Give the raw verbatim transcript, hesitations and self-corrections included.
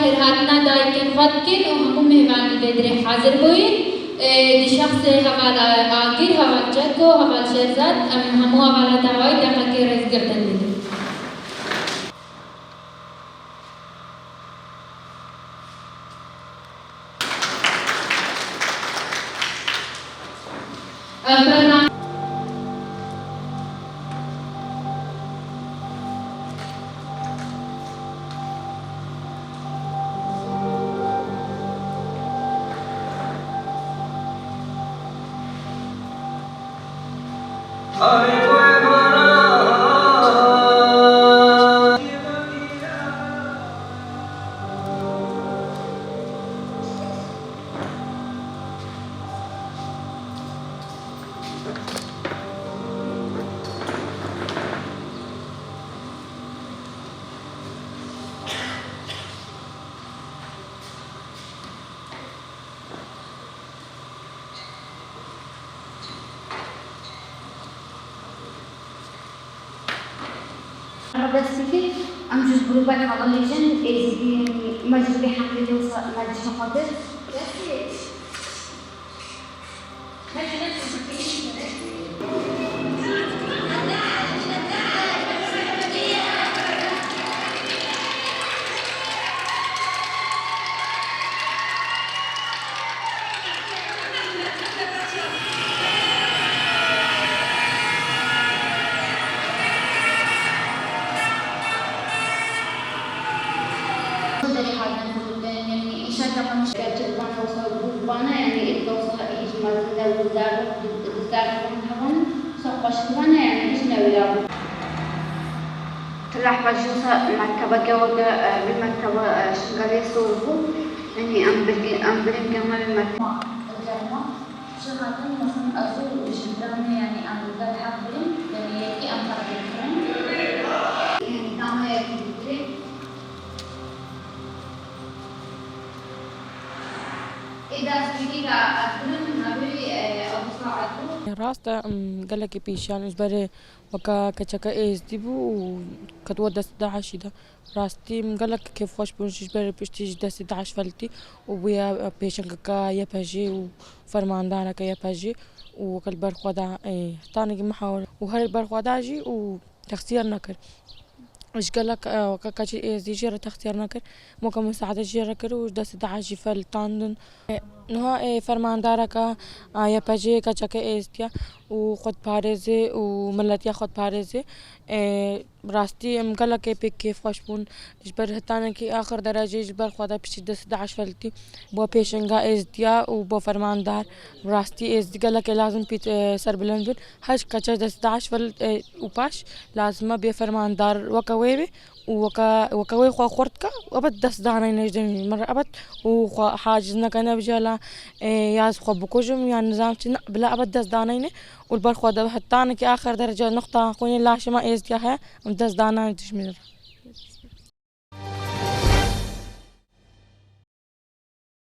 Xêrhatina dayikên xwe dikin û hemû mêvanî vê dirê hazir bûyîn. Ê, di şexsê hevala Agir, heval Çeko, heval Şêrzad, em hemû hevala dawayî deqekê rêzgirtin didin. Merhaba Sifî, em ji grûbek hevalên jin êzidî, me ji vê hemlê wisa me ji xwe kir. Gerçek van wasa bû vana, yani ilk wasa hiç mezin de bû, zarok, zarok van hevan, sa xweşik vana, yani hiç newira bû. Ti lehva jî wisa mektebeke weke, e, vî mekteba, e, Şingalê sor bû. Yanî em birgî-, em birîn keme vî mekteba. Ji hatin mezin ez û ji bira me, yanî em li gel hev birin, yanî yekî em teqdîm kirin. Yanî dama yekî bigirin. Ê destpêkê ke ez birim, hebirî, e, ew saet bû. Rast e, em gelekî pêşiyan ji ber weke keçeke êzdî bû û ketiwe dest DAIŞ'î de. Rastî min gelek kêfxweş bûn jî ji ber piştî ji destê DAIŞ veltî û bûye pêşengeke YPJ'ê û fermandareke YPJ'ê û weke li ber xwe da, ê, hetanekî mihawir û her li ber xwe da jî û texsiyar nekir. Ji gelek, e, weke keçê êzdî jê re texsiyar nekir. Weke misaade jê re kir û ji destê DAIŞ jî feltandin. E, niha, e, fermandareke, e, YPJ'ê keçeke êzdiye û xwe diparêzê û miletiya xwe diparêzê. E, Rastî em gelekê pê kêfxweş bûn. Ji ber hetanekî axir dereceyê ji ber xwe de piştî dest DAIŞ veltî. Bo pêşenga êzdiya û bo fermandar. Rastî êzdî gelekê lazim pît, e, serbilind bin. Her keçe dest DAIŞ vel, e, û paş lazim e bê fermandar weke wê bê û weke, weke wê xwe xurt ke, ebet dest daneyne ji demî. Min re ebet û xwe haciz neke ne bijala, e, ya ez xwe bikujim, ya nizam çi, ne, bila ebet dest daneyne û li ber xwe de hetanekî axir derece nuqta xwînê laşê me êzdiya heye, em dest daneyne dijmin re.